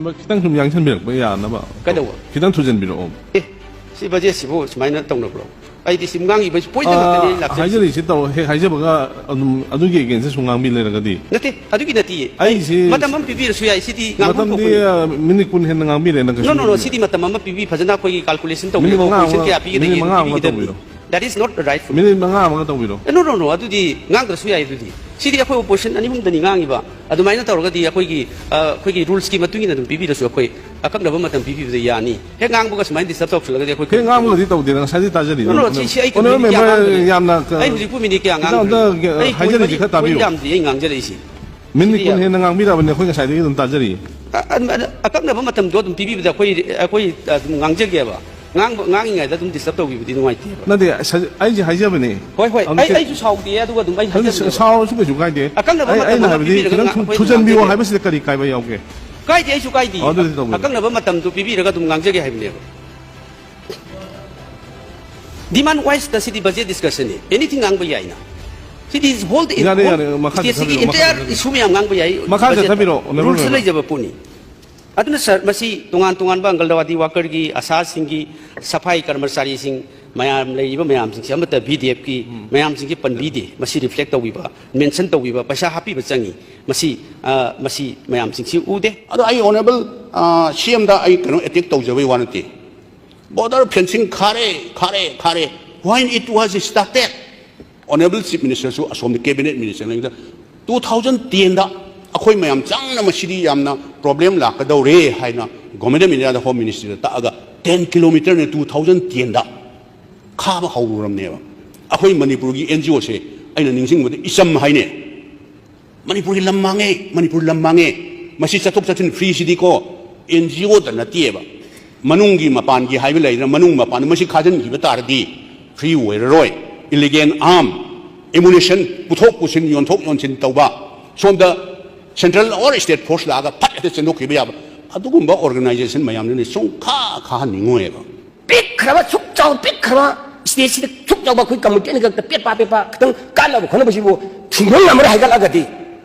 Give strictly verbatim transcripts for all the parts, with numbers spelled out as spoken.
ꯈꯤꯇꯪ ꯁꯨꯝ ꯌꯥꯡꯁꯟꯕꯤꯔꯛꯄ ꯌꯥꯅꯕ꯫ ꯀꯩꯗꯧꯕ? ꯈꯤꯇꯪ ꯊꯨꯖꯟꯕꯤꯔꯛꯑꯣ꯫ ꯑꯦ, ꯁꯤ ꯕꯖꯦꯠꯁꯤꯕꯨ ꯁꯨꯃꯥꯏꯅ ꯇꯧꯅꯕ꯭ꯔꯣ? ꯑꯩꯗꯤ ꯁꯤ ꯉꯥꯡꯉꯤꯕ ꯄꯣꯏꯟꯠ ꯑꯃꯠꯇꯅꯤ ꯑꯩ ꯂꯥꯛꯆꯔꯤꯁꯦ꯫ ꯍꯥꯏꯖꯔꯤꯁꯤ ꯇꯧ ꯍꯦꯛ ꯍꯥꯏꯖꯕꯒ ꯑꯗꯨꯝ ꯑꯗꯨꯒꯤ ꯑꯦꯒꯦꯟꯁꯇ ꯁꯨꯝ ꯉꯥꯡꯕꯤ ꯂꯩꯔꯒꯗꯤ꯫ ꯅꯠꯇꯦ, ꯑꯗꯨꯒꯤ ꯅꯠꯇꯤꯌꯦ꯫ ꯑꯩꯁꯤ ꯃꯇꯝ ꯑꯃ ꯄꯤꯕꯤꯔꯁꯨ ꯌꯥꯏ꯫ ꯁꯤꯗꯤ ꯉꯥꯡꯐꯝ ꯃꯇꯝꯗꯤ ꯊꯣꯛꯄꯅꯤ꯫ ꯑ, ꯃꯤꯅꯤꯠ ꯀꯨꯟ ꯍꯦꯟꯅ ꯉꯥꯡꯕꯤꯔꯦ ꯅꯪ ꯅꯣ ꯅꯣ ꯅꯣ ꯀꯩꯁꯨ꯫ ꯁꯤꯗꯤ ꯃꯇꯝ ꯑꯃ ꯄꯤꯕꯤ ꯐꯖꯅ ꯑꯩꯈꯣꯏꯒꯤ ꯀꯥꯜꯀꯨꯂꯦꯁꯟ ꯃꯤꯅꯤꯠ ꯇꯧꯕꯤꯔꯒ ꯃꯉꯥ ꯀꯣꯏꯁꯟ ꯑꯃ- ꯀꯌꯥ ꯄꯤꯒꯗꯒꯦ ꯃꯤꯅꯤꯠ ꯃꯉꯥ ꯑꯃꯒ ꯄꯤꯕꯤꯒꯗꯕꯅꯤ꯫ ꯇꯧꯕꯤꯔꯣ꯫ That is not the right for minute ꯃꯉꯥ ꯑꯃꯒ ꯇꯧꯕꯤꯔꯣ꯫ ꯅꯣ ꯅꯣ ꯅꯣ ꯑꯗꯨꯗꯤ ꯉꯥꯡꯗ꯭ꯔꯁꯨ ꯌꯥꯏ꯫ ꯑꯗꯨꯗꯤ ꯁꯤꯗꯤ ꯑꯩꯈꯣꯏ ꯑꯣꯄꯣꯖꯤꯁꯟ ꯑꯅꯤ ꯑꯍꯨꯝꯗꯅꯤ ꯉꯥꯡꯉꯤꯕ꯫ ꯑꯗꯨꯃꯥꯏꯅ ꯇꯧꯔꯒꯗꯤ ꯑꯩꯈꯣꯏꯒꯤ ꯑ, ꯑꯩꯈꯣꯏꯒꯤ ꯔꯨꯜꯁꯀꯤ ꯃꯇꯨꯡ ꯏꯟꯅ ꯑꯗꯨꯝ ꯄꯤꯕꯤꯔꯁꯨ ꯑꯩꯈꯣꯏ ꯑꯀꯛꯅꯕ ꯃꯇꯝ ꯄꯤꯕꯤꯕꯗ ꯌꯥꯅꯤ꯫ ꯍꯦꯛ ꯉꯥꯡꯕꯒ ꯁꯨꯃꯥꯏꯅ ꯗꯤꯁꯇꯔꯕ ꯇꯧꯁꯤꯜꯂꯒꯗꯤ ꯑꯩꯈꯣꯏ ꯍꯦꯛ ꯉꯥꯡꯕꯒꯗꯤ ꯇꯧꯗꯦꯗ ꯉꯁꯥꯏꯗꯤ ꯇꯥꯖꯔꯤ꯫ ꯅꯣ ꯅꯣ ꯁꯤ ꯁꯤ ꯑꯩ Honourable ꯀꯨꯏꯅ ꯀꯌꯥ member ꯉꯥꯡꯗ꯭ꯔꯤ꯫ ꯌꯥꯝꯅ ꯑꯩ ꯍꯧꯖꯤꯛꯄꯨ ꯃꯤꯅꯤꯠ ꯀꯌꯥ ꯈꯤꯇꯪ ꯉꯥꯡꯗ꯭ꯔꯤ? ꯑꯝꯇ ꯑꯩ ꯀꯨꯏ ꯍꯥꯏꯖꯔꯤꯁꯦ ꯃꯔꯤ- ꯈꯔ ꯇꯥꯕꯤꯌꯨ꯫ ꯀꯨꯏ ꯌꯥꯝꯗ꯭ꯔꯤ ꯑꯩ ꯉꯥꯡꯖꯔꯛꯏꯁꯤ꯫ ꯃꯤꯅꯤꯠ ꯁꯤꯗꯤ ꯀꯨꯟ ꯍꯦꯟꯅ ꯉꯥꯡꯕꯤꯔꯕꯅꯤ ꯑꯩꯈꯣꯏ ꯉꯁꯥꯏꯗꯒꯤ ꯑꯗꯨꯝ ꯇꯥꯖꯔꯤ꯫ ꯑ- ꯑ- ꯑꯀꯛꯅꯕ ꯃꯇꯝꯗꯣ ꯑꯗꯨꯝ ꯄꯤꯕꯤꯕꯗ ꯑꯩꯈꯣꯏ ꯑꯩꯈꯣꯏ ꯑꯗꯨꯝ ꯉꯥꯡꯖꯒꯦꯕ꯫ ꯉꯥꯡꯕ ꯉꯥꯡꯉꯤꯉꯩꯗ ꯑꯗꯨꯝ ꯗꯤꯁꯇꯔꯕ ꯇꯧꯕꯤꯕꯗꯤ ꯅꯨꯡꯉꯥꯏꯇꯦꯕ꯫ ꯅꯠꯇꯦ ꯁ- ꯑꯩꯁꯦ ꯍꯥꯏꯖꯕꯅꯦ꯫ ꯍꯣꯏ ꯍꯣꯏ ꯑꯗꯨ ꯑꯩ ꯁꯤ- ꯑꯩꯁꯨ ꯁꯥꯎꯗꯦ ꯑꯗꯨꯒ ꯑꯗꯨꯝ ꯑꯩ ꯑꯗꯨ ꯍꯥꯏꯖꯕꯅꯦꯕ꯫ ꯁꯥꯎꯔꯁꯨ ꯀꯩꯁꯨ ꯀꯥꯏꯗꯦ꯫ ꯑꯀꯛꯅꯕ ꯑꯩ ꯃꯇꯝ ꯑꯩꯅ ꯑꯃ ꯍꯥꯏꯕꯗꯤ ꯄꯤꯕꯤꯔꯒ ꯈꯤꯇꯪ ꯉꯥ- ꯁꯨꯝ ꯑꯩꯈꯣꯏ ꯊꯨꯖꯟꯕꯤꯌꯣ ꯉꯥꯡꯖꯒꯦ꯫ ꯍꯥꯏꯕꯁꯤꯗ ꯀꯔꯤ ꯀꯥꯏꯕ ꯌꯥꯎꯒꯦ? ꯀꯥꯏꯗꯦ ꯑꯩꯁꯨ ꯀꯥꯏꯗꯦ꯫ ꯑꯣ, ꯑꯗꯨꯗꯤ ꯇꯧꯕꯤꯔꯣ꯫ ꯑꯀꯛꯅꯕ ꯃꯇꯝꯗꯨ ꯄꯤꯕꯤꯔꯒ ꯑꯗꯨꯝ ꯉꯥꯡꯖꯒꯦ ꯍꯥꯏꯕꯅꯦꯕ꯫ ꯗꯤꯃꯥꯟ ꯋꯥꯏꯁꯇ ꯁꯤꯗꯤ ꯕꯖꯦꯠ ꯗꯤꯁꯀꯁꯟꯅꯤ꯫ ꯑꯦꯅꯤꯊꯤꯡ ꯉꯥꯡꯕ ꯌꯥꯏꯅ꯫ ꯁꯤꯗꯤ ꯍꯣꯜ ꯌꯥꯔꯦ, ꯌꯥꯔꯦ, ꯃꯈꯥ ꯁ꯭ꯇꯦꯠꯁꯤꯒꯤ ꯆꯠꯊꯕꯤꯔꯣ, ꯃꯈꯥ ꯏꯟꯇꯌꯥꯔ ꯆꯠꯊꯕꯤꯔꯣ꯫ ꯏꯁꯨ ꯃꯌꯥꯝ ꯉꯥꯡꯕ ꯌꯥꯏ꯫ ꯃꯈꯥ ꯕꯖꯦꯠꯇ ꯆꯠꯊꯕꯤꯔꯣ, Honourable ꯔꯨꯜꯁ Member꯫ ꯂꯩꯖꯕ ꯄꯣꯠꯅꯤ꯫ ꯑꯗꯨꯅ ꯁꯥꯔ, ꯃꯁꯤ ꯇꯣꯉꯥꯟ ꯇꯣꯉꯥꯟꯕ ꯑꯪꯒꯜꯋꯥꯗꯤ ꯋꯥꯀꯔꯒꯤ, ꯑꯁꯥꯁꯤꯡꯒꯤ, ꯁꯐꯥꯏ ꯀꯔꯃꯆꯥꯔꯤꯁꯤꯡ ꯃꯌꯥꯝ ꯂꯩꯔꯤꯕ ꯃꯌꯥꯝꯁꯤꯡꯁꯤ ꯑꯃꯠꯇ ꯚꯤ ꯗꯤ ꯑꯦꯐꯀꯤ ꯃꯌꯥꯝꯁꯤꯡꯁꯤ ꯄꯟꯕꯤꯗꯦ꯫ ꯃꯁꯤ ꯔꯤꯐ꯭ꯂꯦꯛ ꯇꯧꯕꯤꯕ, ꯃꯦꯟꯁꯟ ꯇꯧꯕꯤꯕ, ꯄꯩꯁꯥ ꯍꯥꯞꯄꯤꯕ ꯆꯪꯉꯤ꯫ ꯃꯁꯤ, ꯑ, ꯃꯁꯤ ꯃꯌꯥꯝꯁꯤꯡꯁꯤ ꯎꯗꯦ꯫ ꯑꯗꯣ ꯑꯩ ꯑꯣꯅꯔꯦꯕꯜ ꯁꯤ ꯑꯦꯝꯗ ꯑꯩ ꯀꯩꯅꯣ ꯑꯦꯇꯦꯛ ꯇꯧꯖꯕꯩ ꯋꯥ ꯅꯠꯇꯦ꯫ ꯕꯣꯔꯗꯔ ꯐꯦꯟꯁꯤꯡ ꯈꯥꯔꯦ, ꯈꯥꯔꯦ, ꯈꯥꯔꯦ꯫ When it was started, honourable chief ꯃꯤꯅꯤꯁꯇꯔꯁꯨ ꯑꯁꯣꯝꯗ ꯀꯦꯕꯤꯅꯦꯠ ꯃꯤꯅꯤꯁꯇꯔ ꯂꯩꯕꯗ, ꯇꯨ ꯊꯥꯎꯖꯟ ꯇꯦꯟꯗ ꯑꯩꯈꯣꯏ ꯃꯌꯥꯝ ꯆꯪꯅ ꯃꯁꯤꯗꯤ ꯌꯥꯝꯅ ꯄ꯭ꯔꯣꯕ꯭ꯂꯦꯝ ꯂꯥꯛꯀꯗꯧꯔꯦ ꯍꯥꯏꯅ ꯒꯣꯔꯃꯦꯟ ꯑꯣꯐ ꯏꯟꯗꯤꯌꯥꯗ ꯍꯣꯝ ꯃꯤꯅꯤꯁꯇ꯭ꯔꯤꯗ ꯇꯥꯛꯑꯒ, ꯇꯦꯟ ꯀꯤꯂꯣꯃꯤꯇꯔꯅ ꯇꯨ ꯊꯥꯎꯖꯟ ꯇꯦꯟꯗ ꯈꯥꯕ ꯍꯧꯔꯨꯔꯕꯅꯦꯕ꯫ ꯑꯩꯈꯣꯏ ꯃꯅꯤꯄꯨꯔꯒꯤ ꯑꯦꯟ ꯖꯤ ꯑꯣꯁꯦ ꯑꯩꯅ ꯅꯤꯡꯁꯤꯡꯕꯗ ꯏꯆꯝ ꯍꯥꯏꯅꯦ꯫ ꯃꯅꯤꯄꯨꯔꯒꯤ ꯂꯝ ꯃꯥꯡꯉꯦ, ꯃꯅꯤꯄꯨꯔ ꯂꯝ ꯃꯥꯡꯉꯦ꯫ ꯃꯁꯤ ꯆꯠꯊꯣꯛ ꯆꯠꯁꯤꯟ ꯐ꯭ꯔꯤꯁꯤꯗꯤꯀꯣ ꯑꯦꯟ ꯖꯤ ꯑꯣꯗ ꯅꯠꯇꯦꯕ, ꯃꯅꯨꯡꯒꯤ ꯃꯄꯥꯟꯒꯤ ꯍꯥꯏꯕ ꯂꯩꯗꯅ, ꯃꯅꯨꯡ ꯃꯄꯥꯟꯗ ꯃꯁꯤ ꯈꯥꯖꯤꯟꯈꯤꯕ ꯇꯥꯔꯗꯤ ꯐ꯭ꯔꯤ ꯑꯣꯏꯔꯔꯣꯏ꯫ ꯏꯂꯤꯒꯦꯜ ꯑꯥꯔꯝ, ꯑꯦꯃꯨꯅꯤꯁꯟ, ꯄꯨꯊꯣꯛ ꯄꯨꯁꯤꯟ, ꯌꯣꯟꯊꯣꯛ ꯌꯣꯟꯁꯤꯟ ꯇꯧꯕ, ꯁꯣꯝꯗ ꯁꯦꯟꯇ꯭ꯔꯦꯜ ꯑꯣꯔ ꯁ꯭ꯇꯦꯠ ꯐꯣꯔꯁ ꯂꯥꯛꯑꯒ ꯐꯠ ꯍꯦꯛꯇ ꯆꯦꯟꯊꯣꯛꯈꯤꯕ ꯌꯥꯕ, ꯑꯗꯨꯒꯨꯝꯕ ꯑꯣꯔꯒꯅꯥꯏꯖꯦꯁꯟ ꯃꯌꯥꯝꯗꯨꯅ ꯁꯨꯡꯈꯥ ꯈꯥꯍꯟꯅꯤꯡꯉꯣꯏꯕ꯫ ꯄꯤꯛꯈ꯭ꯔꯕ ꯁꯨꯛ ꯆꯥꯎ ꯄꯤꯛꯈ꯭ꯔꯕ ꯁ꯭ꯇꯦꯠꯁꯤꯗ ꯁꯨꯛ ꯆꯥꯎꯕ ꯑꯩꯈꯣꯏ ꯀꯝꯃꯨꯅꯤꯇꯤ ꯑꯅꯤꯈꯛꯇ ꯄꯦꯠ ꯄꯥ ꯄꯦꯠ ꯄꯥ ꯈꯤꯇꯪ ꯀꯥꯟꯅꯕ ꯈꯣꯠꯅꯕꯁꯤꯕꯨ ꯊꯤꯡꯕ ꯉꯝꯃꯔꯣꯏ ꯍꯥꯏꯒꯠꯂꯒꯗꯤ,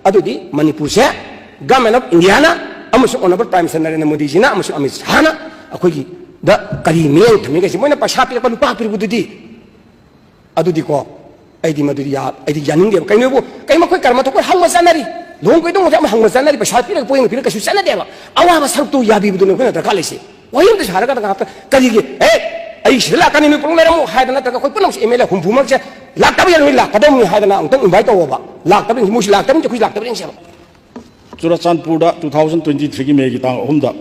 ꯑꯗꯨꯗꯤ ꯃꯅꯤꯄꯨꯔꯁꯦ ꯒꯃꯦꯟ ꯑꯣꯐ ꯏꯟꯗꯤꯌꯥꯅ ꯑꯃꯁꯨꯡ Honourable Prime Minister ꯅꯔꯦꯟꯗ꯭ꯔ ꯃꯣꯗꯤꯖꯤꯅ ꯑꯃꯁꯨꯡ ꯑꯃꯤꯠ ꯁꯥꯍꯅ ꯑꯩꯈꯣꯏꯒꯤꯗ ꯀꯔꯤ ꯃꯤꯠꯌꯦꯡ ꯊꯝꯃꯤ ꯀꯩꯁꯦ, ꯃꯣꯏꯅ ꯄꯩꯁꯥ ꯄꯤꯔꯛꯄ, ꯂꯨꯄꯥ ꯄꯤꯔꯛꯄꯗꯨꯗꯤ, ꯑꯗꯨꯗꯤꯀꯣ, ꯑꯩꯗꯤ ꯃꯗꯨꯗꯤ ꯌꯥ-, ꯑꯩꯗꯤ ꯌꯥꯅꯤꯡꯗꯦꯕ꯫ ꯀꯩꯅꯣꯕꯨ, ꯀꯩ ꯃꯈꯣꯏ ꯀꯔꯃ ꯊꯣꯛꯄ ꯍꯪꯕ ꯆꯠꯅꯔꯤ, ꯂꯨꯍꯣꯡ ꯀꯩꯗꯧꯕꯁꯦ ꯑꯃ ꯍꯪꯕ ꯆꯠꯅꯔꯤ, ꯄꯩꯁꯥ ꯄꯤꯔꯒ ꯄꯣꯌꯦꯡ ꯄꯤꯔꯒ ꯀꯩꯁꯨ ꯆꯠꯅꯗꯦꯕ꯫ ꯑꯋꯥꯕ ꯁꯔꯨꯛꯇꯨ ꯌꯥꯕꯤꯕꯗꯨꯅꯦ ꯑꯩꯈꯣꯏꯅ ꯗꯔꯀꯥꯔ ꯂꯩꯁꯦ꯫ ꯋꯥꯍꯩ ꯑꯃꯇ ꯁꯥꯔꯒ ꯉꯥꯛꯇ ꯀꯔꯤꯒꯤ, "ꯑꯦ, ꯑꯩ ꯁꯤꯗ ꯂꯥꯛꯀꯅꯤ, ꯅꯣꯏ ꯄꯨꯂꯞ ꯂꯩꯔꯝꯃꯨ" ꯍꯥꯏꯗꯅ ꯅꯠꯇ꯭ꯔꯒ ꯑꯩꯈꯣꯏ ꯄꯨꯝꯅꯃꯛꯁꯦ M L A ꯍꯨꯝꯐꯨꯃꯛꯁꯦ ꯂꯥꯛꯇꯕ ꯌꯥꯔꯣꯏ, ꯂꯥꯛꯀꯗꯧꯅꯤ ꯍꯥꯏꯗꯅ ꯑꯃꯨꯛꯇꯪ invite ꯇꯧꯑꯣꯕ꯫ ꯂꯥꯛꯇꯕ ꯌꯦꯡꯁꯤ, ꯃꯣꯏꯁꯨ ꯂꯥꯛꯇꯕꯅꯤ, ꯑꯩꯈꯣꯏꯁꯨ ꯂꯥꯛꯇꯕ ꯌꯦꯡꯁꯦꯕ꯫ ꯆꯨꯔꯥꯆꯥꯟꯄꯨꯔꯗ two thousand twenty threeꯒꯤ Mayꯒꯤ ꯇꯥꯡ ꯑꯍꯨꯝꯗ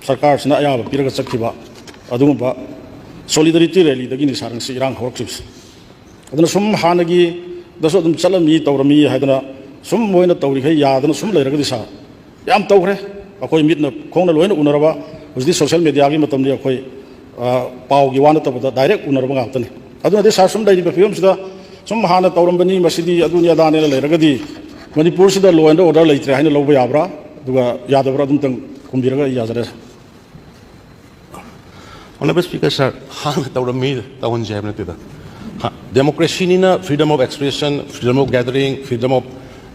ꯁꯔꯀꯥꯔꯁꯤꯅ ꯑꯌꯥꯕ ꯄꯤꯔꯒ ꯆꯠꯈꯤꯕ ꯑꯗꯨꯒꯨꯝꯕ solidarity rallyꯗꯒꯤꯅꯤ ꯁꯥꯔ ꯉꯁꯤ ꯏꯔꯥꯡ ꯍꯧꯔꯛꯈꯤꯕꯁꯦ꯫ ꯑꯗꯨꯅ ꯁꯨꯝ ꯍꯥꯟꯅꯒꯤꯗꯁꯨ ꯑꯗꯨꯝ ꯆꯠꯂꯝꯃꯤ, ꯇꯧꯔꯝꯃꯤ ꯍꯥꯏꯗꯅ ꯁꯨꯝ ꯃꯣꯏꯅ ꯇꯧꯔꯤꯈꯩ ꯌꯥꯗꯅ ꯁꯨꯝ ꯂꯩꯔꯒꯗꯤ ꯁꯥꯔ, ꯌꯥꯝ ꯇꯧꯈ꯭ꯔꯦ꯫ ꯑꯩꯈꯣꯏ ꯃꯤꯠꯅ ꯈꯣꯡꯅ ꯂꯣꯏꯅ ꯎꯅꯔꯕ, ꯍꯧꯖꯤꯛꯇꯤ social mediaꯒꯤ ꯃꯇꯝꯅꯤ, ꯑꯩꯈꯣꯏ, ꯑ, ꯄꯥꯎꯒꯤ ꯋꯥ ꯅꯠꯇꯕꯗ direct ꯎꯅꯔꯕ ꯉꯥꯛꯇꯅꯤ꯫ ꯑꯗꯨꯅꯗꯤ ꯁꯥꯔ, ꯁꯨꯝ ꯂꯩꯔꯤꯕ ꯐꯤꯕꯝꯁꯤꯗ ꯁꯨꯝ ꯍꯥꯟꯅ ꯇꯧꯔꯝꯕꯅꯤ, ꯃꯁꯤꯗꯤ ꯑꯗꯨꯅꯤ ꯑꯗꯥꯅꯦꯅ ꯂꯩꯔꯒꯗꯤ ꯃꯅꯤꯄꯨꯔꯁꯤꯗ law and order ꯂꯩꯇ꯭ꯔꯦ ꯍꯥꯏꯅ ꯂꯧꯕ ꯌꯥꯕ꯭ꯔꯥ? ꯑꯗꯨꯒ ꯌꯥꯗꯕ꯭ꯔꯥ? ꯑꯗꯨꯝꯇꯪ ꯈꯨꯝꯕꯤꯔꯒ ꯑꯩ ꯌꯥꯖꯔꯦ꯫ Honourable Speaker, sir, ꯍꯥꯟꯅ ꯇꯧꯔꯝꯃꯤ, ꯇꯧꯍꯟꯁꯦ ꯍꯥꯏꯕ ꯅꯠꯇꯦꯗ꯫ ꯍꯥ, democracyꯅꯤꯅ freedom of expression, freedom of gathering, freedom of,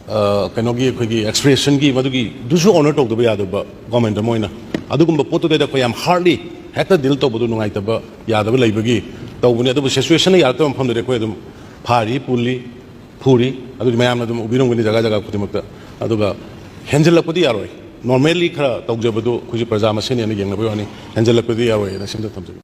ꯑ, ꯀꯩꯅꯣꯒꯤ, ꯑꯩꯈꯣꯏꯒꯤ expressionꯒꯤ ꯃꯗꯨꯒꯤꯗꯨꯁꯨ honour ꯇꯧꯗꯕ ꯌꯥꯗꯕ government ꯑꯃ ꯑꯣꯏꯅ꯫ ꯑꯗꯨꯒꯨꯝꯕ ꯄꯣꯠꯇꯨꯗꯩꯗ ꯑꯩꯈꯣꯏ ꯌꯥꯝ hardly ꯍꯦꯛꯇ deal ꯇꯧꯕꯗꯨ ꯅꯨꯡꯉꯥꯏꯇꯕ, ꯌꯥꯗꯕ ꯂꯩꯕꯒꯤ ꯇꯧꯕꯅꯤ꯫ ꯑꯗꯨꯕꯨ situationꯅ ꯌꯥꯔꯛꯇꯕ ꯃꯐꯝꯗꯗꯤ ꯑꯩꯈꯣꯏ ꯑꯗꯨꯝ ꯐꯥꯔꯤ, ꯄꯨꯜꯂꯤ, ꯐꯨꯔꯤ꯫ ꯑꯗꯨꯗꯤ ꯃꯌꯥꯝꯅ ꯑꯗꯨꯝ ꯎꯕꯤꯔꯝꯒꯅꯤ ꯖꯒꯥ ꯖꯒꯥ ꯈꯨꯗꯤꯡꯃꯛꯇ꯫ ꯑꯗꯨꯒ ꯍꯦꯟꯖꯜꯂꯛꯄꯗꯤ ꯌꯥꯔꯣꯏ꯫ Normally ꯈꯔ ꯇꯧꯖꯕꯗꯨ ꯑꯩꯈꯣꯏꯁꯨ ꯄ꯭ꯔꯖꯥ ꯃꯁꯦꯟꯅꯦꯅ ꯌꯦꯡꯅꯕꯒꯤ ꯋꯥꯅꯤ, ꯍꯦꯟꯖꯜꯂꯛꯄꯗꯤ ꯌꯥꯔꯣꯏꯅ ꯁꯤꯝꯇ ꯊꯝꯖꯒꯦ꯫